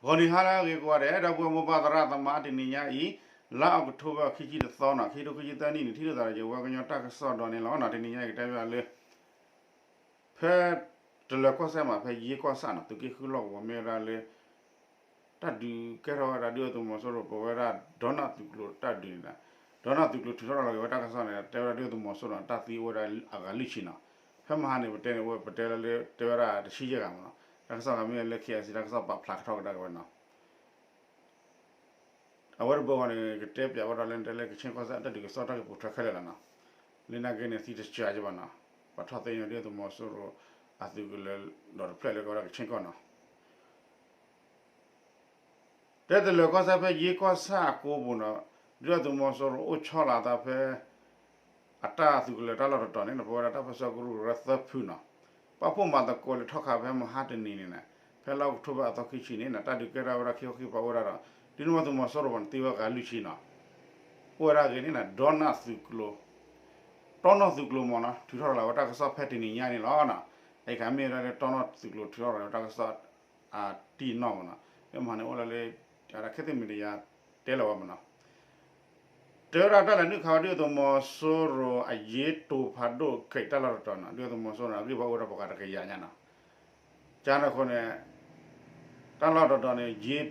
ဂီၤနံၤဟါလၢအဂ့ၤကိးဂၤဒဲး ဒီပုၢ်ဝဲၢ်မိၢ်ပၢ်သရၣ်သမါ တနံၤညါအံၤ လါအီးကထိဘၢၣ် ခံဆံတသီနီၤ ခံထိခံဆံသၢနံၣ်န့ၣ် ထံၣ်လိာ်သးဒီးယဝဲကညီတၢ်ကစီၣ်ဒီးန့ၣ်လီၤနီၤ တနံၤညါအံၤကတဲဘၣ်လၢ ဖဲ တလၢၤကီၢ်စဲၣ်မး ဖဲယ့ကီၢ်ဆၣ်နီၤ သုးက့ဃုလီၢ်ကဝီၤမ့ၢ်ဝဲဒၣ်လၢ တၢ်ဒုးကဲထီၣ်ဝဲဒၣ်ဒုၣ်ဒါသုးမီၤစိရိၤ ပဝဲဒၣ် ဒီနၢ်သုးကျိၤတၢ်ဒုးန့ၣ်ဒီး ဒီနၢ်သုးကျိၤထုးထီၣ်ရၤလီၤက့ၤဝဲတၢ်ကစီၣ်န့ၣ် တဲဝဲဒၣ်ဒုၣ်ဒါသုးမီၤစိရိၤနီၤ တၢ်သံအိၣ်ဝဲဒၣ်အဂၤလွံၢ်ဆံနီၤ ဖဲမဟါန့ၣ် ပတဲန့ၣ် ပတဲလၢတဲဝဲဒၣ်တဆံယဲၢ်ဂၤမးနီၤ တၢ်ကစီၣ်ဂၤမ့ၢ်လၢ ခ့အစံ တၢ်ကစီၣ်ပာ်ဖျါကထီၣ်ကဒါက့ၤဝဲနီၤ အဝဲတဘျီဃီန့ၣ် ကတဲပၠးဝဲဒၣ်လၢတဲလၢကခ့ၣ်ကီၢ်စဲၣ်အတၢ်ဒုးကစီၣ်တၢ်ဂ့ၢ်ပိာ်ထွဲခဲလၢာ်လီၤနီၤ. လၢနာ်က့န့ၣ် သံတစှၤကဘၣ်နီၤ. ပှၤထီၣ်သ့ၣ်ညါဒုၣ်ဒါသုးမီၤစိရိၤအသုးကလၢၤဒီးတဖျၢၣ်လၢကဝဲဒၣ်ကခ့ၣ်ကီၢ်နီၤ. တဲတလၢၤကီၢ်စဲၣ်ဖဲယ့ကီၢ်ဆၣ်အကိပူၤနီၤ, ဒုၣ်ဒါသုးမီၤစိရိၤအိၣ်ဆီလီၤအသးဖဲ အတၢ်သုးကလၢၤတၢ်လီၢ်တတီၤန့ၣ် ပဝဲဒၣ်တၢ်ပၢဆှၢကရူၢ်ကရၢသၢဖုနီၤ, ပာ်ဖှိၣ်မၤသကိးလၢထီၣ်ခးဖဲမဟါတနံၤန့ၣ် ဖဲလါအီးကထိဘၢၣ်အသီခံဆံန့ၣ် တၢ်ဒုးကဲထီၣ်ဝဲဒၣ်ခံခီခံကပၤအိၣ်ဝဲဒၣ်ဒီး ဒုၣ်ဒါသုးမီၤစိရိၤပှၤန့ၣ်သံဝဲဂၤလွံၢ်ဆံနီၤ, အိၣ်ဝဲဒၣ်အဂ့ၢ်န့ၣ် ဒီနၢ်သုးကျိၤ တီနီၢ်သုးကျိၤမးနီၤ ထုးထီၣ်ရၤလီၤဝဲတၢ်ကစီၣ်ဖဲတနံၤညါန့ၣ်လီၤ. အံၤခါမ့ၢ်ဝဲဒၣ်လၢတီနီၢ်သုးကျိၤထုးထီၣ်ရၤလီၤဝဲတၢ်ကစီၣ် အတံၢ်နီၢ်မးနီၤ, မဟါန့ၣ်အိၣ်လၢလၢ ခဲသ့ၣ်မံၤတယါတဲလီၤဝဲမးနီၤ, တဲဝဲဒၣ်တၢ်လဲၤနုာ်ခးဝဲဒုၣ်ဒါသုးမီၤစိရိၤအယ့တိၤဖးဒိၣ်ခဲအံၤတၢ်လီၢ်တတီၤနီၤ, ဒုၣ်ဒါသုးမီၤစိရိၤန့ၣ် အဂံၢ်ဘါအိၣ်ဒီးပှၤတကယၤညါနီၤ ကန့ၣ်အဃိန့ၣ် တၢ်လီၢ်တတီၤန့ၣ် ယ့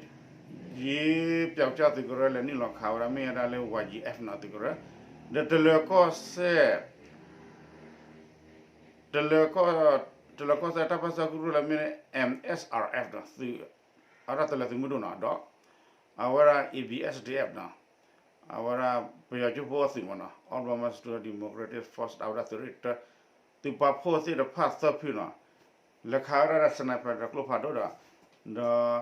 ပျီကၠၢ်သုးကရၢလဲၤနုာ်လီၤခးဝဲဒၣ်မ့ၢ်ဝဲဒၣ်လၢ ဝါယံၤအဲဖ်နီၤ သုးကရၢ, ဒီးတလၢၤကီၢ်စဲၣ် တလၢၤကီၢ်စဲၣ်တၢ်ပၢဆှၢကရူၢ်လၢမ့ၢ် MSRF နီၤ သုး အဝဲဒၣ်တလၢၤသုးမုၢ်ဒိၣ်နီၤ ဒီး အဝဲဒၣ် ABSDF နီၤ အဝဲဒၣ်ပယီၤကၠိဖိအသုးမးနီၤ All Burma Student Democratic Force အဝဲဒၣ်သုးရ့ၣ်တၢ သုးပာ်ဖှိၣ်သ့ၣ်တဖၣ်သၢဖုနီၤ လဲၤခးဝဲဒၣ်ဒီး sniper ဒီးကျိဖးဒိၣ်ဒီး ဒီး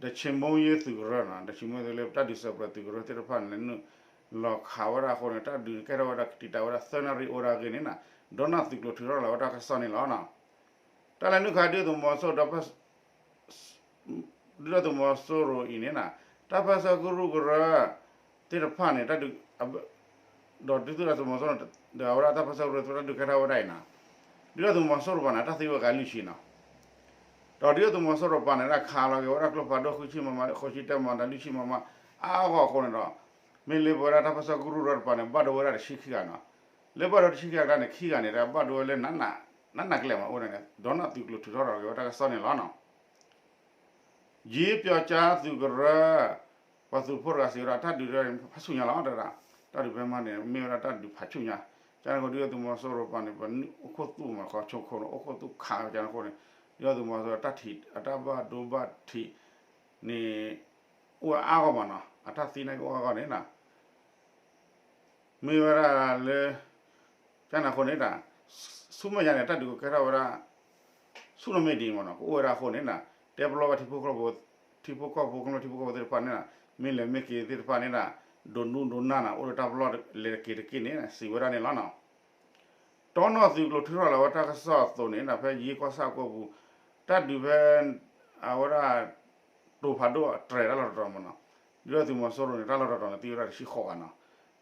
ဒီးဆ့မိၣ်ယ့သုးကရၢနီၤ ဒီးဆ့မိၣ်ယ့သုးလၢတၢ်ဒုးစဲးပြဲးသုးကရၢသ့ၣ်တဖၣ်န့ၣ် လဲၤနုာ်လီၤခးဝဲဒၣ်အဃိန့ၣ် တၢ်ဒုးန့ၣ်ကဲထီၣ်ဝဲဒၣ်ကတံာ်တာ်ဝဲဒၣ်သၢနၣ်ရံၣ်အိၣ်ဝဲဒၣ်အဂ့ၢ်န့ၣ်နီၤ ဒီနၢ်သုးကျိၤထုးထီၣ်ရၤလီၤဝဲတၢ်ကစီၣ်န့ၣ်လီၤ. တၢ်လဲၤနုာ်ခးဒုၣ်ဒါသုးမီၤစိရိၤဒီး ဒုၣ်ဒါသုးမီၤစိရိၤအံၤန့ၣ်နီၤ တၢ်ပၢဆှၢကရူၢ်ကရၢ သ့ၣ်တဖၣ်န့ၣ် တၢ်ဒုး ဒီးဒုၣ်ဒါသုးမီၤစိရိၤ ဒီးအဝဲဒၣ်တၢ်ပၢဆှၢကရူၢ်ကရၢတၢ်ဒုးကဲထီၣ်ဝဲဒၣ်အံၤနီၤ ဒုၣ်ဒါသုးမီၤစိရိၤပှၤန့ၣ် တၢ်သံဝဲဂၤလွံၢ်ဆံနီၤ ဒီးဒုၣ်ဒါသုးမီၤစိရိၤပှၤန့ၣ် တၢ်ခးလီၤက့ၤဝဲဒၣ်ကျိဖးဒိၣ်ဃုဆံမမ ဃိးဆံတၢမ ဒီးလွံၢ်ဆံမမ အါဂီၢ်အဃိန့ၣ်ဒီး မ့ၢ်လၢပဝဲဒၣ်တၢ်ပၢဆှၢကရူၢ်ကရၢတပၤန့ၣ် ဘၣ်ဒိဝဲဒၣ်တဆံခံဂၤနီၤ လၢဘၣ်ဒိတဆံခံဂၤန့ၣ် ခံဂၤန့ၣ် တၢ်ဘၣ်ဒိဝဲလၢ နးနးကလဲာ်မးအိၣ်န့ၣ် ဒီနၢ်သုးကျိၤထုးထီၣ်ရၤလီၤက့ၤဝဲတၢ်ကစီၣ်န့ၣ်လီၤနီၤ ယ့ပျီကၠၢ်သုးကရၢ ပှၤသုးဖိတဂၤစံးဝဲဒၣ် တၢ်ဒုးဖးဆူၣ်ညါလီၤတဲဒၣ် တၢ်ဒုးဖဲမဟါန့ၣ် မ့ၢ်ဝဲဒၣ်တၢ်ဒုးဖးဆူၣ်ညါ ကန့ၣ်အဃိ ဒုၣ်ဒါသုးမီၤစိရိၤပှၤန့ၣ် ပှၤနုာ်အိၣ်ခိၣ်သူၣ်မး ခီဆိခိၣ်န့ၣ် အိၣ်ခိၣ်သူၣ်ခးကန့ၣ်အဃိန့ၣ် ဒုၣ်ဒါသုးမီၤစိရိၤတၢ်ထံး အတၢ်ဘၣ်ဒိဘၣ်ထံးန့ၣ် အိၣ်ဝဲအါဂီၢ်မးနီၤ အတၢ်သံနာ်က့အိၣ်အါဂီၢ်န့ၣ်နီၤ မ့ၢ်ဝဲဒၣ်လၢ ကန့ၣ်အဃိန့ၣ်ဒၣ် ဆူမဲာ်ညါန့ၣ် တၢ်ဒုးကကဲထီၣ်ဝဲဒၣ် ဆူၣ်နီၣ်မ့ၢ်ဒ်အံၤမးနီၤ ကအိၣ်ဝဲဒၣ်အဃိန့ၣ်ဒၣ် တဲပလီၢ်ဘၣ်ထံဖိကီၢ်ဖိ ထံဖိကီၢ်ဖိ ကမျၢၢ်ထံဖိကီၢ်ဖိသ့ၣ်တဖၣ်န့ၣ်ဒၣ် မ့ၢ်လဲၤမ့ၢ်က့ၤသ့ၣ်တဖၣ်န့ၣ်ဒၣ် ဒိးနူဒိးနၢ်နၤ အိၣ်ဒီးတၢ်ပလီၢ်လဲၤတက့ၤတက့ၢ်န့ၣ် စံးဝဲဒၣ်န့ၣ်လီၤနီၤ တီနီၢ်သုးကျိၤထုးထီၣ်လီၤဝဲတၢ်ကစီၣ်အသိးန့ၣ် ဖဲယ့ကီၢ်ဆၣ်ကိပူၤ တၢ်ဒုးဖဲ အဝဲဒၣ် တိၤဖးဒိၣ်အတြဲၤတၢ်လီၢ်တတီၤမးနီၤ ဒုၣ်ဒါသုးမီၤစိရိၤန့ၣ် တၢ်လီၢ်တတီၤန့ၣ် သံဝဲဒၣ်တဆံဃိးဂၤနီၤ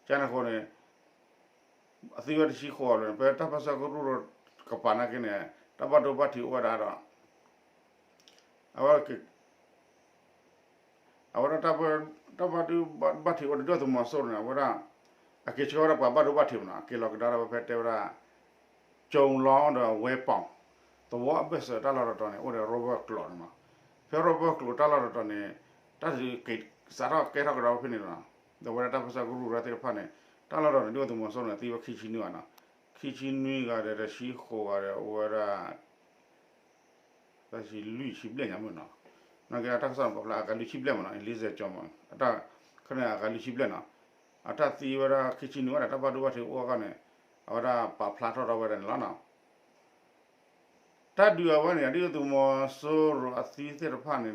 ကန့ၣ်အဃိန့ၣ် အသံဝဲတဆံဃိးဂၤန့ၣ် ဖဲတၢ်ပၢဆှၢကရူၢ်ကပၤနာ်က့န့ၣ် တၢ်ဘၣ်ဒိဘၣ်ထံးအိၣ်ဝဲဒၣ်ဒီး အဝဲ အဝဲဒၣ်တၢ်ဘၣ်ဒိဘၣ်ထံးအိၣ်ဒီး ဒုၣ်ဒါသုးမီၤစိရိၤန့ၣ် အဝဲဒၣ် အက့ၤဆှၢဝဲဒၣ်ပှၤဘၣ်ဒိဘၣ်ထံးမးနီၤ အက့ၤလီၤကဒါထီၣ်ဝဲဖဲတဲဝဲဒၣ် ကၠိလီဒီးဝဲပီၤ သဝီအဘၢၣ်စၢၤတၢ်လီၢ်တတီၤန့ၣ် အိၣ်ဒီးရိဘၢၣ်ကျိာ်န့ၣ်မး ဖဲရိဘၢၣ်ကျိာ်တၢ်လီၢ်တတီၤန့ၣ် တၢ်ဒုးက့ၤစးထီၣ်ကဲထီၣ်ကဒီးဖဲန့ၣ်လီၤ. ဒီးအဝဲဒၣ်တၢ်ပၢဆှၢကရူၢ်ကရၢသ့ၣ်တဖၣ်န့ၣ် တၢ်လီၢ်တတီၤန့ၣ် ဒုၣ်ဒါသုးမီၤစိရိၤန့ၣ် သံဝဲခံဆံနွံဂၤနီၤ ခံဆံနွံဂၤဒီး တဆံဃိးဂၤဒီး အိၣ်ဝဲဒၣ် တဆံလွံၢ်ဆံဘျဲၣ်ညါမ့ၢ်နီၤ နာ်က့အတၢ်ကစီၣ်န့ၣ် ပာ်ဖျါအဂၤလွံၢ်ဆံဘျဲၣ်မ့ၢ်နီၤ လံာ်စဲးကၠီမ့ၢ် အတၢ်ခီန့ၣ်အဂၤလွံၢ်ဆံဘျဲၣ်နီၤ အတၢ်သံဝဲဒၣ်ခံဆံနွံဝဲဒၣ် တၢ်ဘၣ်ဒိဘၣ်ထံးအိၣ်အဂီၢ်န့ၣ် အဝဲဒၣ်ပာ်ဖျါထီၣ်ထီၣ်ဝဲဒၣ်န့ၣ်လီၤနီၤ တၢ်ဒုးအဝဲန့ၣ် ဒုၣ်ဒါသုးမီၤစိရိၤအသံသ့ၣ်တဖၣ်န့ၣ်ဒီး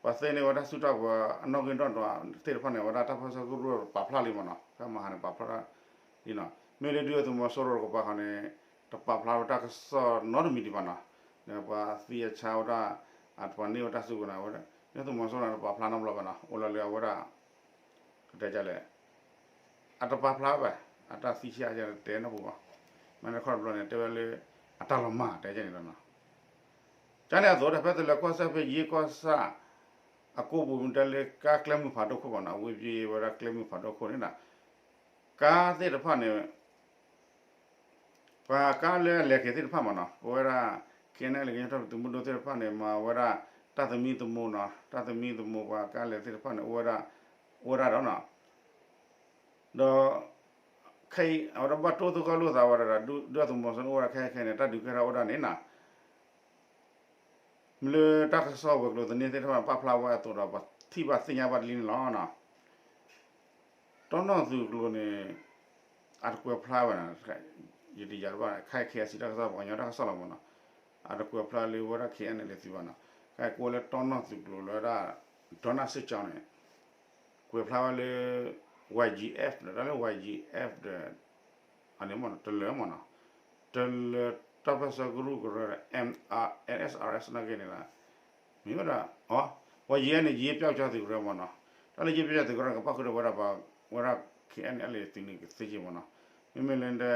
ပှၤသ့န့ၢ်ဝဲတၢ်စုတၢ်ပှၤအနီၣ်ဂံၢ်နီၣ်ဒွးသ့ၣ်တဖၣ်န့ၣ် အဝဲဒၣ်တၢ်ပၢဆှၢကရူၢ်ပာ်ဖျါလံမ့ၢ်နီၤ ဖဲမဟါန့ၣ်ပာ်ဖျါလံနီၤ မ့ၢ်လၢဒုၣ်ဒါသုးမီၤစိရိၤတကပၤဃီန့ၣ် တပာ်ဖျါဝဲတၢ်ကစီၣ်နီတမံၤဒံးဘၣ်နီၤ ဒီးပှၤသံအဆါဝဲဒၣ် အပှၤန့ၢ်ဝဲတၢ်စုကဝဲၤန့ၣ် ဒုၣ်ဒါသုးမီၤစိရိၤန့ၣ် တပာ်ဖျါနီတဘျီဘၣ်နီၤ အိၣ်လီၤလၢအဝဲဒၣ် ကတဲဒ်လဲၣ် အတပာ်ဖျါဘၣ် အတၢ်သံဆံအါယဲတဲနီတပူၤဘၣ် မ့ၢ်တခီတဘျီန့ၣ် တဲဝဲလၢ အတၢ်လီၤမၢ်တဲဒ်န့ၣ်လီၤနီၤ ကန့ၣ်အသိး တၢ်ဖဲတလၢၤကီၢ်စဲၣ်ဖဲယ့ကီၢ်ဆၣ် အကိးပူၤမ့ၢ်တဲလၢကါကျဲမုၢ်ဖးဒိၣ်ခိၣ်မ့ၢ်နီၤ, ဝ့ၢ်ပယ့ဝဲဒၣ်ကျဲမုၢ်ဖးဒိၣ်ခိၣ်န့ၣ်နီၤ, ကါသ့ၣ်တဖၣ်န့ၣ် ပှၤကါလၢအလဲၤက့ၤသ့ၣ်တဖၣ်မ့ၢ်နီၤ, ပဝဲဒၣ် ခဲအံၤန့ၣ် လၢကညီထီၣ်ပသုးမုၢ်ဒိၣ်သ့ၣ်တဖၣ်န့ၣ် မၤဝဲဒၣ်တၢ်သမံသမိးနီၤ, တၢ်သမံသမိးပှၤကါလဲၤသ့ၣ်တဖၣ်န့ၣ် အိၣ်ဝဲဒၣ်, အိၣ်ဝဲဒၣ်ဒီးနီၤ, ဒီး ခဲအံၤ အဝဲဒၣ်ဘၣ်တိၢ်သဂၢၢ်လိာ်သးဝဲဒၣ်ဒီး ဒုၣ်ဒါသုးမီၤစိရိၤအိၣ်ဝဲဒၣ်ခဲခဲန့ၣ် တၢ်ဒုးကဲထီၣ်အိၣ်ဒၣ်န့ၣ်နီၤ မ့ၢ်လၢတၢ်ကစီၣ်ဝဲၤကျိၤသန့သ့ၣ်တဖၣ်ပာ်ဖျါဝဲအသိးဒီး ပထံၣ်ဘၣ်သ့ၣ်ညါဘၣ်တလံန့ၣ်လီၤ. တီနီၢ်သုးကျိၤန့ၣ် အတကွဲးဖျါဝဲနီၤ, ယတယာ်တဘၣ် ခဲခဲအံၤစံးတၢ်ကစီၣ် ပှၤကညီတၢ်ကစီၣ်လီၤမ့ၢ်နီၤ, အတကွဲးဖျါလၢဝဲဒၣ် ခဲအံၤန့ၣ် လဲၤသုးဘၣ်နီၤ, ခဲအံၤကိးလၢတီနီၢ်သုးကျိၤလၢဝဲဒၣ် ဒီနၢ်စ့ၣ်ကၠီန့ၣ် ကွဲးဖျါဝဲလၢ ဝါ GF ဒီး တၢ်လၢ ဝါ GF ဒီး အန့ၣ်မ့ၢ်နီၤ တလၢၤမ့ၢ်နီၤ, တလၢၤတၢ်ပၢၢ်ဆၢကရူၢ်ကရၢဒီး MRSRS နာ်က့န့ၣ်လီၤ, မ့ၢ်ဝဲဒၣ် အ ဝါ ယဲန့ၣ် ယဲပျောက်ကျားသုးကရၢမ့ၢ်နီၤ, တၢ်လၢယဲပျောက်ကျားသုးကရၢန့ၣ် ကပၣ်ဃုာ်ဒီးဝဲဒၣ်ပှၤ ဝဲဒၣ် ခဲအံၤန့ၣ် အလဲၤသုးန့ၣ်ကသ့က့မ့ၢ်နီၤ, မ့မ့ၢ်လၢ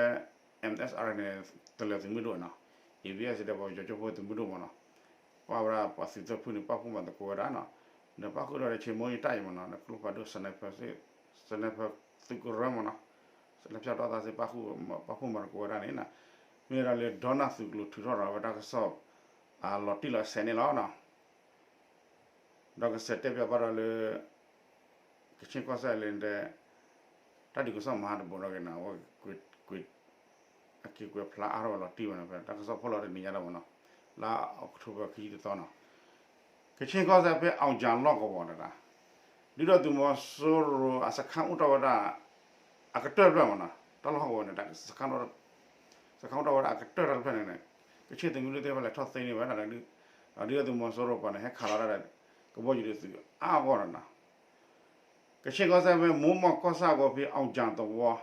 MSRS န့ၣ် တလၢၤသုးမုၢ်ဒိၣ်နီၤ, ABSDF ပှၤကညီကၠိဖိသုးမုၢ်ဒိၣ်မ့ၢ်နီၤ ပှၤဝဲဒၣ်ပှၤသုးသၢဖုန့ၣ် ပာ်ဖှိၣ်မၤသကိးဝဲဒၣ်နီၤ, ဒီးပာ်ဃုာ်ဒီးဒီးဆ့မိၣ်အံၤတၢ်အံၤမ့ၢ်နီၤ ဒီးကျိဖးဒိၣ် sniper သုးကရၢမ့ၢ်နီၤ, စနၢဖၠၣ်တီၢ်သးစ့ၢ် ပာ်ဖှိၣ်မၤသကိးဝဲဒၣ်န့ၣ်နီၤ, မ့ၢ်ဝဲဒၣ်လၢဒီနၢ်သုးကျိၤထုးထီၣ်ဒီးဝဲတၢ်ကစီၣ် အလီၤတံၢ်လီၤဆဲးန့ၣ်လီၤနီၤ. ဒီးကစဲးတဲပၠးဘၣ်ဒီးလၢ ကဆ့ၣ်ကီၢ်စဲၣ်လၢတဲ တၢ်ဒုးကစီၣ်မၤဟးတဘိးနီၣ်က့ၤနီၤ, အဝဲကွဲး အက့ၤကွဲးဖျါအါထီၣ်ဝဲလီၤတံၢ်ဝဲနီၤ, ဖဲတၢ်ကစီၣ်ဖီၣ်လီၤတနံၤညါဒီးမ့ၢ်နီၤ, လါအီးကထိဘၢၣ်ခံဆံတသီနီၤ, ကဆ့ၣ်ကီၢ်စဲၣ်ဖဲအီၣ်ကၠၣ်လီၢ်ကဝီၤတဒၣ်, ဒုၣ်ဒါသုးမီၤစိရိၤအစခန်းအိၣ်ထီၣ်ဝဲဒၣ် အကတၢၢ်တဖျၢၣ်မ့ၢ်နီၤ, တၢ်လီၢ်ဟီၣ်ကဝီၤန့ၣ် စခန်းအိၣ်ထီၣ်ဝဲဒၣ်အကတၢၢ်တဖျၢၣ်န့ၣ်န့ၣ်, ကဆ့ၣ်သုးမုၢ်ဒိၣ်သ့ၣ်တဖၣ်လဲၤထီၣ်သ့န့ၢ်ဝဲဒၣ်, ဒီးဒုၣ်ဒါသုးမီၤစိရိၤပှၤန့ၣ် ဟဲခးလီၤဒၣ်ဒီး ကဘီယူၤဒုးသုးအါအါဂီၢ်နီၤ, ကဆ့ၣ်ကီၢ်စဲၣ်ဖဲမိၢ်မီၢ်ကီၢ်ဆၣ်အဂီၤဖဲအီၣ်ကၠၣ်သဝီ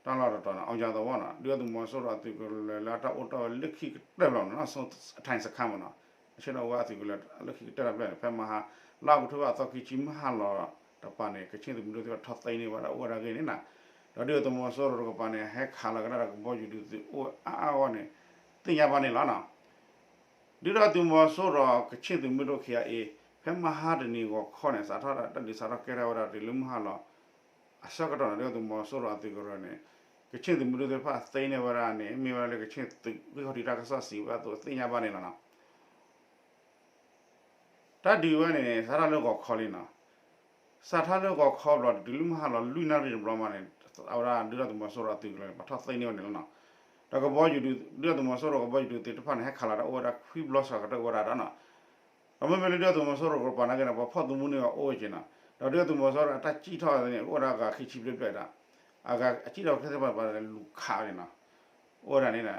တၢ်လီၢ်တတီၤန့ၣ် အီၣ်ကၠၣ်သဝီနီၤ, ဒုၣ်ဒါသုးမီၤစိရိၤအသုးကလၢၤလၢအတၢ်အိၣ်ထီၣ်ဝဲလၢခံကတၢၢ်ဘျီန့ၣ် အထိုင်စခန်းမ့ၢ်နီၤ, အဆ့ၣ်နီၤဝဲအသုးကလၢၤလၢခံကတၢၢ်တဖျၢၣ်န့ၣ် ဖဲမဟါ လါအီးကထိဘၢၣ်အသီခံဆံမုၢ်ဟါလီၤတပၤန့ၣ် ကဆ့ၣ်သုးမုၢ်ဒိၣ်သ့ၣ်တဖၣ်ထီၣ်သ့န့ၢ်ဝဲဒၣ်အိၣ်ဝဲဒၣ်အဂ့ၢ်န့ၣ်နီၤ, ဒီးဒုၣ်ဒါသုးမီၤစိရိၤတကပၤန့ၣ် ဟဲခးလီၤကဒါဒီးကဘီယူၤဒုးသုးအိၣ်အါအါဂီၢ်န့ၣ် သ့ၣ်ညါဘၣ်န့ၣ်လီၤနီၤ. ဒုၣ်ဒါသုးမီၤစိရိၤကဆ့ၣ်သုးမုၢ်ဒိၣ် KIA ဖဲမဟါတနံၤဂီၤခီန့ၣ် စးထီၣ်တၢ်ဒုးစးထီၣ်ကဲထီၣ်ဝဲဒၣ်တုၤလၢမုၢ်ဟါလီၤ အဆၢကတီၢ်န့ၣ် ဒုၣ်ဒါသုးမီၤစိရိၤအသုးကရၢန့ၣ် ကဆ့ၣ်သုးမုၢ်ဒိၣ်သ့ၣ်တဖၣ်သ့န့ၢ်ဝဲဒၣ်န့ၣ် မ့ၢ်ဝဲဒၣ်လၢကဆ့ၣ်သုးဂံၢ်ခီၣ်ထံးတၢ်ကစီၣ်စံးဝဲအသိးသ့ၣ်ညါဘၣ်န့ၣ်လီၤနီၤ. တၢ်ဒုးဝဲန့ၣ် စးထီၣ်လၢဂီၤခီလံနီၤ. စးထီၣ်လၢဂီၤခီဘျီ တုၤလၢမုၢ်ဟါလီၤလွံၢ်နၣ်ရံၣ်တဘျီမးန့ၣ် အဝဲဒၣ်ဒုၣ်ဒါသုးမီၤစိရိၤအသုးကလၢၤန့ၣ် ပှၤထီၣ်သ့န့ၢ်ဝဲန့ၣ်လီၤနီၤ. ဒီးကဘီယူၤဒုး ဒုၣ်ဒါသုးမီၤစိရိၤကဘီယူၤဒုးသ့ၣ်တဖၣ်န့ၣ် ဟဲခးလီၤတၢ်အိၣ်ဝဲဒၣ်ခွံဘျီစှၤကတၢၢ်အိၣ်ဝဲဒၣ်ဒီးနီၤ. ဒီးမ့မ့ၢ်လၢဒုၣ်ဒါသုးမီၤစိရိၤကပၤနာ်က့န့ၣ် ပှၤဖီၣ်သမူန့ၢ်အီၤအိၣ်ဝဲက့ၤနီၤ. ဒီးဒုၣ်ဒါသုးမီၤစိရိၤအတၢ်စံၣ်ထီၣ်န့ၣ် အိၣ်ဝဲဒၣ်အဂၤခံဆံဘျဲၣ်ဘျဲၣ်ဒၣ် အဂၤအစံၣ်ထီၣ်ချ့သ့ၣ်တဖၣ်ပှၤလူၤခးဝဲန့ၣ်နီၤ. အိၣ်ဝဲဒၣ်န့ၣ်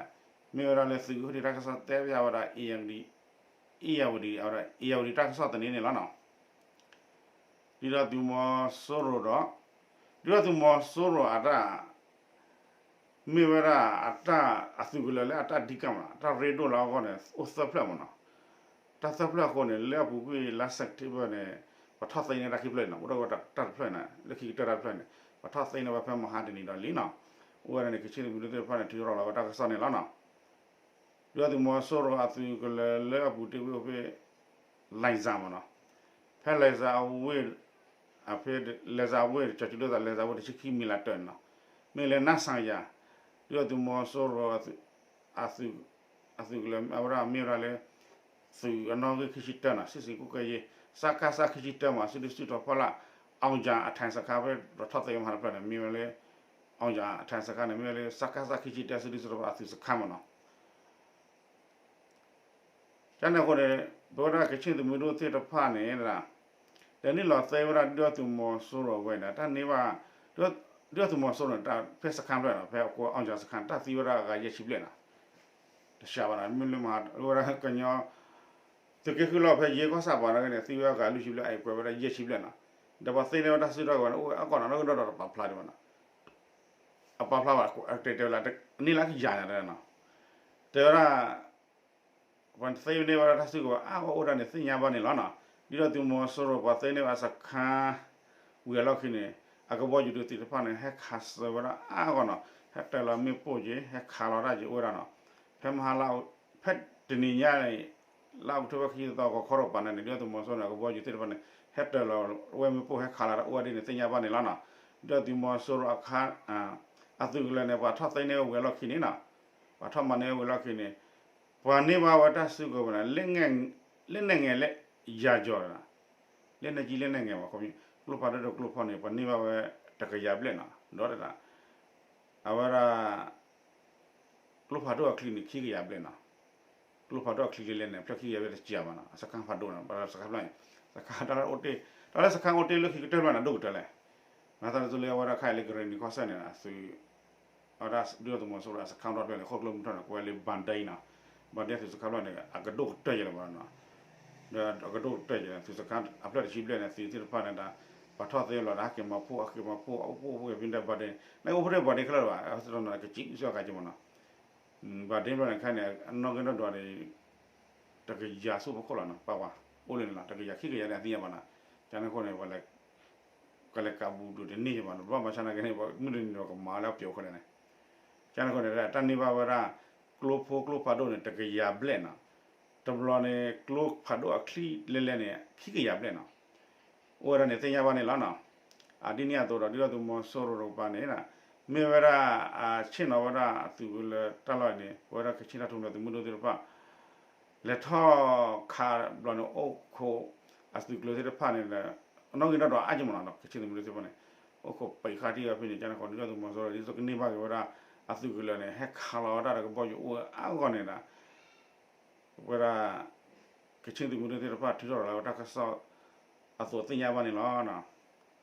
မ့ၢ်ဝဲဒၣ်လၢသုးဂံၢ်ခီၣ်ထံးတၢ်ကစီၣ်တဲဖျါဝဲဒၣ် အ့ၣ်ယၣ်ဝတံၤ အ့ၣ်ယၣ်ဝတံၤ အဝဲဒၣ် အ့ၣ်ယၣ်ဝတံၤတၢ်ကစီၣ်သန့န့ၣ်လီၤနီၤ. ဒုၣ်ဒါသုးမီၤစိရိၤဒီး ဒုၣ်ဒါသုးမီၤစိရိၤအတၢ် မ့ၢ်ဝဲဒၣ်အတၢ်အသုးကလၢၤလၢအတၢ်ဒံကၣ်မးနီၤ အတၢ်ရ့ဒိၣ်လၢအဂီၢ်န့ၣ် အိၣ်သၢဖျၢၣ်မးနီၤ. တၢ်သၢဖျၢၣ်အဃိန့ၣ် လၢအပူၤကွံာ်လါ September န့ၣ် ပှၤထီၣ်သ့န့ၢ်တၢ်ခံဖျၢၣ်န့ၣ် အိၣ်ဒၣ်ဝဲတၢ်တဖျၢၣ်န့ၣ် လၢခံကတၢၢ်တၢ်တဖျၢၣ်န့ၣ် ပှၤထီၣ်သ့န့ၢ်ဝဲဖဲမဟါတနံၤဒီးလံနီၤ. အိၣ်ဝဲဒၣ်န့ၣ် ကဆ့ၣ်သုးမုၢ်ဒိၣ်သ့ၣ်တဖၣ်န့ၣ် ထုးထီၣ်လီၤဝဲတၢ်ကစီၣ်န့ၣ်လီၤနီၤ. ဒုၣ်ဒါသုးမီၤစိရိၤအသုးကလၢၤလၢအပူၤတ့ၢ်ဝဲအိၣ်ဖဲ လဲၤစၢ်မးနီၤ. ဖဲလဲၤစၢ်အဝ့ၢ် အဖဲလဲၤစၢ်အဝ့ၢ် ကၠီၤစုၤဒိၣ်သးလဲၤစၢ်အဝ့ၢ်တဆံခံမံၤလးတၢၢ်န့ၣ်နီၤ. မ့ၢ်လၢနၢ်စၢ်ယၤ ဒုၣ်ဒါသုးမီၤစိရိၤ အသုးကလၢၤ အဝဲဒၣ်မ့ၢ်ဝဲဒၣ်လၢ သုးအနီၣ်ဂံၢ်ခံဆံတၢနီၤ စစ်ဆင်ရေးကွပ်ကဲရေး စကစ ခံဆံတၢမး စစ်တပ်စုထောင်ဖီလာ် အောင်ကျန်းအထိုင်စခန်း ဖဲပှၤထီၣ်သ့မဟါတဖျၢၣ်န့ၣ် မ့ၢ်ဝဲလၢ အောင်ကျန်းအထိုင်စခန်းန့ၣ် မ့ၢ်ဝဲလၢ စကစ ခံဆံတၢ စစ်တပ်စုထောင်ဖီလာ်အသုးစခန်းမးနီၤ. ကန့ၣ်အဃိန့ၣ် ပဝဲဒၣ်ကဆ့ၣ်သုးမုၢ်ဒိၣ်သ့ၣ်တဖၣ်န့ၣ် တနံၣ်လီၤသဲဝဲဒၣ်ဒုၣ်ဒါသုးမီၤစိရိၤဝဲန့ၣ် တၢ်န့ၢ်ဘၣ် ဒုၣ်ဒါသုးမီၤစိရိၤန့ၣ် တၢ်ဖဲစခန်းဖျၢၣ်နီၤ ဖဲအကိး အောင်ကျန်းစခန်း တၢ်သံဝဲဒၣ်အဂၤယဲၢ်ဆံဘျဲၣ်နီၤ. တဆှးဘၣ်နီၤ မ့ၢ်လၢမဟါ ဝဲဒၣ်ကညီ သုးက့ဃုလီၢ်ဖဲယဲၢ်ကီၢ်ဆၣ်ပှၤနာ်က့န့ၣ် သံဝဲဒၣ်အဂၤလွံၢ်ဆံဘျဲၣ် အံၤကွဲးဝဲဒၣ်ယဲၢ်ဆံဘျဲၣ်နီၤ. ဒီးပှၤသ့န့ၢ်ဝဲတၢ်စုတၢ်ကဝဲၤန့ၣ် အိၣ်ဝဲအါဂီၢ်နီၤ နီၣ်ဂံၢ်ဒီဒီးတပာ်ဖျါဒံးဘၣ်နီၤ. အပာ်ဖျါဘၣ် တဲတဲဝဲလၢ န့ၢ်လၢကယၤညါတဲနီၤ. တဲဝဲဒၣ် ပှၤသ့န့ၢ်ဝဲဒၣ်တၢ်စုကဝဲၤအါဂီၢ်အိၣ်ဒၣ်န့ၣ် သ့ၣ်ညါဘၣ်န့ၣ်လီၤနီၤ. ဒုၣ်ဒါသုးမီၤစိရိၤ ပှၤသ့န့ၢ်ဝဲအစခန်း ဝံၤအလီၢ်ခံန့ၣ် အကဘီယူၤဒုးသ့ၣ်တဖၣ်န့ၣ် ဟဲခးစၢၤဝဲဒၣ်အါဂီၢ်နီၤ. ဟဲတဲလီၤမ့ၣ်ပိၢ်က့ၤ ဟဲခးလီၤတၢ်က့ၤအိၣ်ဝဲဒၣ်နီၤ. ဖဲမဟါလါ ဖဲ တနံၤညါန့ၣ် လါအီးကထိဘၢၣ်ခံသီ ဂီၤခီတကပၤန့ၣ်န့ၣ် ဒုၣ်ဒါသုးမီၤစိရိၤန့ၣ် အကဘီယူၤသ့ၣ်တဖၣ်န့ၣ် ဟဲတၢၤလီၤဝဲမ့ၣ်ပိၢ် ဟဲခးလီၤတၢ်အိၣ်ဝဲဒ်န့ၣ် သ့ၣ်ညါဘၣ်န့ၣ်လီၤနီၤ. ဒုၣ်ဒါသုးမီၤစိရိၤအခါ အသုးကလၢၤန့ၣ် ပှၤထီၣ်သ့န့ၢ်ဝဲဝံၤအလီၢ်ခံန့ၣ်နီၤ, ပှၤထီၣ်မၤန့ၢ်ဝဲဝံၤအလီၢ်ခံန့ၣ် ပှၤန့ၢ်ဘၣ်ဝဲတၢ်စုကဝဲၤန့ၣ် လၢနဲၣ်ငဲၤလၢယၤကီၤ လၢနဲၣ်ကံလၢနဲၣ်ငဲၤဘၣ် ခီဖျိ ကျိဖးဒိၣ်ဒီးကျိဖးဒိၣ်န့ၣ် ပှၤန့ၢ်ဘၣ်ဝဲတကယၤဘျဲၣ်နီၤ, ဒီးတဒၣ် အဝဲဒၣ် ကျိဖးဒိၣ်အချံန့ၣ် ခံကယၤဘျဲၣ်နီၤ, ကျိဖးဒိၣ်အချံလၢလဲၣ်န့ၣ် ဖျၢၣ်ခံကယၤဘျဲၣ်တကယၤဘၣ်နီၤ, အစခါဖးဒိၣ်နီၤ, ဘၣ်စခါဖျၢၣ်န့ၣ် စခါတၢ်လၢအိၣ်တ့ၢ် တၢ်လၢစခါအိၣ်တ့ၢ်လၢခံကတၢၢ်ဖျၢၣ်န့ၣ် ဒိၣ်ကတၢၢ်လဲၣ်, မၤသးဒ်သိးလၢအဝဲဒၣ်ခဲအံၤလၢကရ့ၣ်နံၤကီၢ်စဲၣ်န့ၣ် အသုး အဝဲဒၣ်ဒုၣ်ဒါသုးမီၤစိရိၤအစခါထီၣ်တဖျၢၣ်န့ၣ် ဃိၣ်ကျိမုၢ်ထီၣ်န့ၣ် ကွဲးလၢ ဘၣ်ဒ့နီၤ, ဘၣ်ဒ့သုးစခါဖျၢၣ်န့ၣ် အကဒိၣ်ကတၢၢ်ယဲလၢၤဘၣ်နီၤ, ဒီးအကဒိၣ်ကတၢၢ်ယဲလၢၤ သုးစခါအဖျၢၣ်တဆံဘျဲၣ်န့ၣ် သုးသ့ၣ်တဖၣ်န့ၣ်ဒီး ပှၤထီၣ်သ့လီၤဒီး ဟဲက့ၤမၤဖှိၣ် ဟဲက့ၤမၤဖှိၣ် အိၣ်ဖှိၣ်အိၣ်ဖှိၣ်ဖဲဒၣ်ဘၣ်ဒ့ နအိၣ်ဖှိၣ်ဖဲဘၣ်ဒ့ခဲလၢာ်ဘၣ် အဝဲသ့ၣ်တဖၣ်န့ၣ် ကစံးကစၢ်ကါက့ၤမးနီၤ, ဘၣ်ဒ့ဘျီန့ၣ်ခဲအံၤန့ၣ် အနီၣ်ဂံၢ်နီၣ်ဒွးန့ၣ် တကယၤဆူဖီခိၣ်လီၤနီၤ, ပှၤပှၤ အိၣ်လၢန့ၣ်လီၤ တကယၤခံကယၤန့ၣ် အသ့ၣ်ညါဘၣ်နီၤ, ကန့ၣ်အဃိန့ၣ် ပှၤလဲၤ ကလဲၤကးဘူးဒိၣ်တန့ၢ်ဘၣ်နီၤ, ဘၣ်မၤဆါနာ်က့န့ၣ် မုၢ်တနံၤဒီးကမၤလၢအပျိာ်အဃိလဲၣ်န့ၣ်, ကန့ၣ်အဃိန့ၣ် တၢ်န့ၢ်ဘၣ်ဝဲဒၣ် ကျိဖိကျိဖးဒိၣ်န့ၣ် တကယၤဘျဲၣ်နီၤ, တဘျီန့ၣ် ကျိဖးဒိၣ်အချံလဲၣ်လဲၣ်န့ၣ် ခံကယၤဘျဲၣ်နီၤ, အိၣ်ဝဲဒၣ်န့ၣ်သ့ၣ်ညါဘၣ်န့ၣ်လီၤနီၤ, အဒ်န့ၣ်အသိးဒီး ဒုၣ်ဒါသုးမီၤစိရိၤတကပၤန့ၣ် မ့ၢ်ဝဲဒၣ် ဆ့ၣ်နီၤဝဲဒၣ်အသုးကလၢၤတၢ်လီၢ်အံၤန့ၣ် ပဝဲဒၣ်ကချ့ၣ်တၢ်ထူၣ်ဖျဲးသုးမုၢ်ဒိၣ်သ့ၣ်တဖၣ် လဲၤထီၣ်ခးဘျီန့ၣ် အိၣ်ခိးအသုးကျိၤသ့ၣ်တဖၣ်န့ၣ်ဒီး အနီၣ်ဂံၢ်နီၣ်ဒွးအါက့မးနီၤ, ကချ့ၣ်သုးမုၢ်ဒိၣ်သ့ၣ်တဖၣ်န့ၣ် အိၣ်ခိးပံးဃာ်ထံၣ်အီၤဖဲန့ၣ် ကန့ၣ်ဃိ ဒုၣ်ဒါသုးမီၤစိရိၤ ဒ်သိးကန့ၢ်ဘၣ်က့ၤဝဲဒၣ် အသုးကလၢၤန့ၣ် ဟဲခးလီၤဝဲဒၣ်ဒီးကဘီယူၤအိၣ်ဝဲအါဂီၢ်န့ၣ်ဒီး ဝဲဒၣ် ကချ့ၣ်သုးမုၢ်ဒိၣ်သ့ၣ်တဖၣ် ထုးထီၣ်ရၤလီၤဝဲတၢ်ကစီၣ် အသိးသ့ၣ်ညါဘၣ်န့ၣ်လီၤ.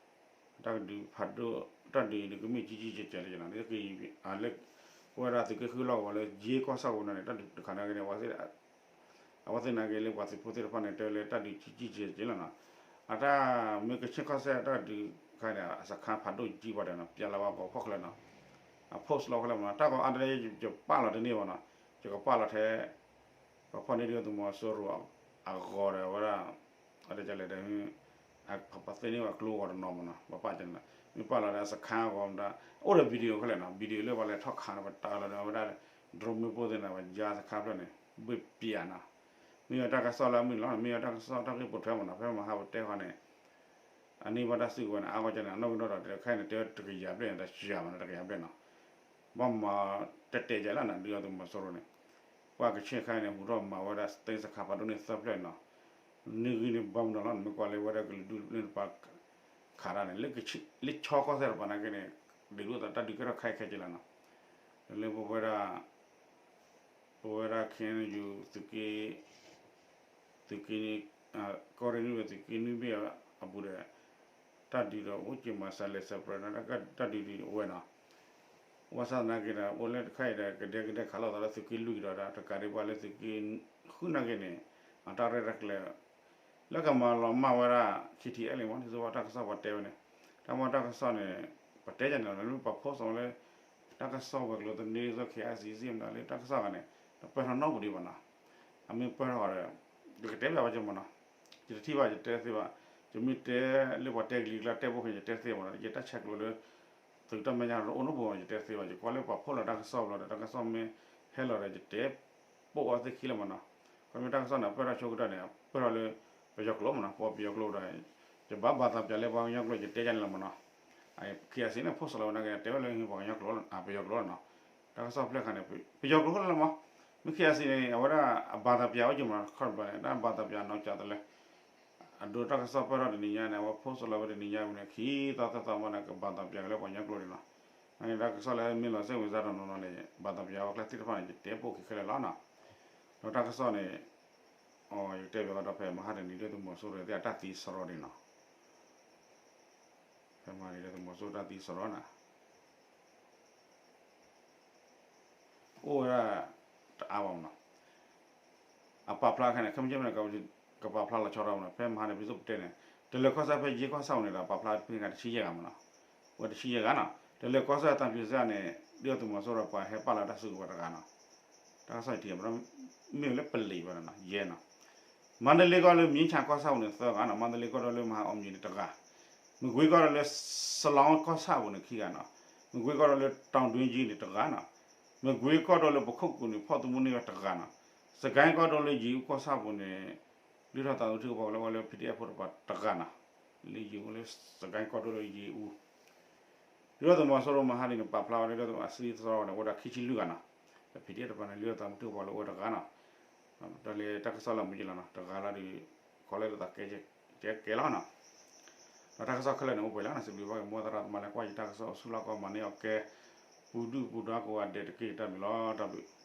တၢ်ကဒုးဖးဒိၣ် တၢ်ဒုးအံၤန့ၣ် ကမ့ၢ်ကၠံကၠံကဲးကဲးလၢယနီၤ လၢ ပဝဲဒၣ်သုးက့ဃုလီၢ်ကဝီၤလၢယ့ကီၢ်ဆၣ်ပူၤန့ၣ် တၢ်ဒုးတခါနာ်က့န့ၣ် အဝဲသ့ၣ်နာ်က့လၢပှၤသုးဖိသ့ၣ်တဖၣ်န့ၣ် တဲလၢတၢ်ဒုးကၠံကၠံကဲးကဲးလီၤနီၤ. အတၢ်မ့ၢ်ကချ့ၣ်ကီၢ်စဲၣ်တၢ်ဒုးခါန့ၣ် အစခါဖးဒိၣ်ကၠံပှၤဒီးနီၤ ပျဲလီၤဝဲပှၤဖီၣ်ချၢနီၤ. အ post လီၤဖဲလဲၣ်မးနီၤ တၢ်ဂီၤအါတလၢယပာ်လီၤတန့ၢ်ဘၣ်နီၤ ယကပာ်လီၤထဲ ပှၤဖီၣ်န့ၢ်ဒုၣ်ဒါသုးမီၤစိရိၤအဂီၤဒီးဝဲဒၣ် အတဲလဲၣ်ဒီး ပှၤသ့န့ၢ်ဝဲကျိဂီၤတနီၤမးနီၤ ပှၤပာ်ကန့ၣ်လီၤ မ့ၢ်ပာ်လီၤဒီးအစခါဂီၤမတၤ အိၣ်ဒီး video ခဲလၢာ်နီၤ video လၢပှၤလဲၤထီၣ်ခးန့ၣ် ပတၢ်လီၤဒီးဝဲဒၣ် drone မ့ၣ်ပိၢ်သ့ၣ်န့ၣ် ပယါစခါဖျၢၣ်န့ၣ် ဘ့ၣ်ပျးနီၤ မ့ၢ်ဝဲတၢ်ကစီၣ်လၢအမုာ်လီၤ မ့ၢ်ဝဲတၢ်ကစီၣ်တၢ်ဂ့ၢ်ပိာ်ထွဲမးနီၤ ဖဲမဟါပတဲဃီန့ၣ် အန့ၢ်ဘၣ်တၢ်စုကဝဲၤန့ၣ် အါဂီၢ်ကန့ၣ် အနီၣ်ဂံၢ်နီၣ်ဒွးတခါန့ၣ် တဲတကယၤဘျဲၣ်န့ၣ် တကယၤမးနီၤ တကယၤဘျဲၣ်နီၤ ဘၣ်မၤတဲတဲယဲလၢနၤ ဒုၣ်ဒါသုးမီၤစိရိၤန့ၣ် ပှၤကချ့ၣ်ခါန့ၣ် ဟူးထီၣ်မၤဝဲဒၣ်သ့စခါဖးဒိၣ်န့ၢ်သၢဖျၢၣ်နီၤ န့ၢ်ဂံၢ်န့ၢ်ဘါမးနီၤလီၤ နမ့ၢ်ကွၢ်လၢဝဲဒၣ်ကလုာ်ဒူၣ်န့ၣ်တပၤ ခးတၢ်န့ၣ် လၢဆီကီၢ်စဲၣ်တပၤနာ်က့န့ၣ် ဒ်သိးတၢ်ဒုးကဲထီၣ်ခဲအံၤခဲက့လီၤနီၤ လၢပဝဲဒၣ် ပဝဲဒၣ် ခဲအံၤ သုးက့ သုးက့ ကီၢ်ရ့ၣ်နွံဘ့ၣ် သုးက့နွံဘ့ၣ်အပူၤဒီး တၢ်ဒုးဒီးအိၣ်က့ၤမးစးလဲၤစးပြဲးနီၤ တၢ်ဒုးဒုးအိၣ်ဝဲနီၤ ဘၣ်ဆၣ်သနာ်က့ဒီး အိၣ်လၢတခါအံၤဒီး ကဒဲကဒဲခးလိာ်သးလၢသုးက့လွံၢ်ကဒီးဒီး တကးဒံးဘၣ်လၢသုးက့ဃုနာ်က့န့ၣ် အတၢ်ရဲၣ်တၢ်ကျဲၤ လၢကမၤလီၤမၢ်ဝဲဒၣ် ခ့ထံအဲလ့ၣ်မး ဒ်သိးဝဲတၢ်ကစီၣ်ပှၤတဲဝဲန့ၣ် တၢ်မ့ၢ်တၢ်ကစီၣ်န့ၣ် ပတဲယၤန့ၣ်လီၤ မ့ၢ်ပှၤ post လီၤလၢ တၢ်ကစီၣ်ဝဲၤကျိၤသန့ ဒ်သိး ခ့အါစံၤစံၤမတၤလၢတၢ်ကစီၣ်ဂၤန့ၣ် တပၢၢ်ထီၣ်နီတပူၤဒံးဘၣ်နီၤ အမ့ၢ်ပၢၢ်ထီၣ်ဃီဒီး ယကတဲဘၣ်ဝဲကမးနီၤ ယတထံၣ်ဘၣ် ယတဲသ့ဘၣ် ယမ့ၢ်တဲလၢပှၤတဲကလံၤကျါတဲဘိၣ်ခဲ ယတဲသ့ဘၣ်နီၤ ယတၢ်ဆဲးကျိးလၢ သုးတၢ်မဲာ်ညါတအိၣ်နီတပူၤ ယတဲသ့ဘၣ် ယကွၢ်လၢပှၤ post လီၤတၢ်ကစီၣ်ဘျီဒီး တၢ်ကစီၣ်မ့ၢ်ဟဲလီၤဒီး ယတဲပိာ်အီၤသ့ၣ်ခံလၢမးနီၤ ခီမ့ၢ်တၢ်ကစီၣ်န့ၣ် ပၢၢ်ထီၣ်ဆိကတၢၢ်န့ၣ် ပၢၢ်ထီၣ်လၢ ပယီၤကျိာ်မးနီၤ ပပယီၤကျိာ်ဒီး ယဘၣ်ဘၣ်သးပျးလၢပှၤကညီကျိာ် ယတဲယၤန့ၣ်လီၤမးနီၤ ခ့အါစံၤန့ၣ် post လီၤဝဲနာ်က့ တဲဝဲလၢပှၤကညီကျိာ် ပယီၤကျိာ်နီၤ တၢ်ကစီၣ်ဖျၢၣ်ခါန့ၣ် ပယီၤကျိာ်လီၤမး မ့ၢ်ခ့အါစံၤန့ၣ် အဝဲဒၣ်အဘၣ်သးပျးအိၣ်က့ၤမးနီၤ ခီၣ်တဘျီန့ၣ် တၢ်ဘၣ်သးပျးနီၢ်ကၠးတလဲ အဒိတၢ်ကစီၣ်ပၢၢ်ထီၣ်တနံၤညါန့ၣ် အဝဲ post လီၤဝဲတနံၤညါဝံၤန့ၣ် ခံသီသၢသီမးန့ၣ် ကဘၣ်သးပျးက့ၤလၢပှၤကညီကျိာ်န့ၣ်လီၤ နာ်က့တၢ်ကစီၣ်လၢမ့ၢ်လီၤစဲးဝံၤစါတနီၤနီၤန့ၣ် ဘၣ်သးပျးဝဲကျဲသ့ၣ်တဖၣ်န့ၣ် ယတဲပိာ်က့ၤခဲလၢာ်လီၤနီၤ ဒီးတၢ်ကစီၣ်န့ၣ် အီ ယကတဲဘၣ်ဃီဒီးဖဲမဟါတနံၤ ဒုၣ်ဒါသုးမီၤစိရိၤသ့ၣ်အတၢ်သံစရီန့ၣ်နီၤ ဖဲမဟါတနံၤ ဒုၣ်ဒါသုးမီၤစိရိၤတၢ်သံစရီနီၤ အိၣ်ဝဲဒၣ် တအါဘၣ်မးနီၤ အပာ်ဖျါခဲန့ၣ် ခဲမုၢ်ဆ့ၣ်မ့ၢ်န့ၣ် ကပာ်ဖျါလီၤဆီထီၣ်မးနီၤ ဖဲမဟါန့ၣ် ပစိၣ်ပတဲန့ၣ် တလၢၤကီၢ်စဲၣ်ဖဲယ့ကီၢ်ဆၣ်ပူၤန့ၣ်ဒီး ပာ်ဖျါဖဲန့ၣ်တဆံယဲၢ်ဂၤမးနီၤ ဝဲတဆံယဲၢ်ဂၤနီၤ တလၢၤကီၢ်စဲၣ်သးပၠူၤစၢ်န့ၣ် ဒုၣ်ဒါသုးမီၤစိရိၤပှၤဟဲပာ်လီၤတၢ်စုကဝဲၤတဂၤနီၤ တၢ်ကစီၣ်ထံၣ်မး မ့ၢ်လၢပလံာ်ဘၣ်နီၤ ယဲနီၤ မန္တလေးကီၢ်လၢ မြင်းခြံ ကီၢ်ဆၣ်ပူၤန့ၣ် သၢဂၤနီၤ မန္တလေးကီၢ်ဒီးလၢမဟါအီၤမံၤန့ၣ်တဂၤ မကွ့ၤကီၢ်ဒီးလၢ စလောင်း ကီၢ်ဆၣ်ပူၤန့ၣ်ခံဂၤနီၤ မကွ့ၤကီၢ်ဒီးလၢ တောင်တွင်းကြီး န့ၣ်တဂၤနီၤ မကွ့ၤကီၢ်ဒီးလၢပခိၣ်ကူၣ်န့ၣ် ဖီၣ်သမူန့ၢ်ဝဲတဂၤနီၤ စကဲကီၢ်ဒိၣ်လၢယ့အူကီၢ်ဆၣ်ပူၤန့ၣ် လုၢ်ထီၣ်သးသမူထံကပီၤကလၢဝဲလၢ ပီၣ်ဒံၣ်အဲၣ်ဖိတပၤတဂၤနီၤ, လၢယ့အူလၢစကဲကီၢ်ဒိၣ်လၢယ့အူ ဒုၣ်ဒါသုးမီၤစိရိၤမဟါဒ်န့ၣ် ပာ်ဖျါဝဲဒၣ်ဒုၣ်ဒါသုးမီၤအစုတြီန့ၣ် အိၣ်ဝဲဒၣ်ခံဆံလွံၢ်ဂၤနီၤ, ဒီး ပီၣ်ဒံၣ်အဲၣ်တပၤန့ၣ် လုၢ်ထီၣ်သးသမူထံကပီၤလၢအိၣ်ဝဲတဂၤနီၤ, တၢ်လၢတၢ်ကစီၣ်လၢမုၢ်ယလီၤနီၤ တဂၤလီၤဒီး ခီလၢဒ်သိးကဲကဲလီၤနီၤ, ဒီးတၢ်ကစီၣ်ခဲလၢာ်န့ၣ်အိၣ်ပှဲၤလံနီၤ, စံးဘျုးဘၣ်က့ၤ မ်သရၣ်သမါလၢကွၢ်ယတၢ်ကစီၣ်အိၣ်ဆူၣ်လီၢ်ကီၢ်မၤန့ၢ်အီၣ်ကဲ ပူၤဒုၣ်ပူၤဒါကိးဂၤဒဲးတက့ၢ် တၢ်ဘျုးလီၤ တၢ်ဘျုး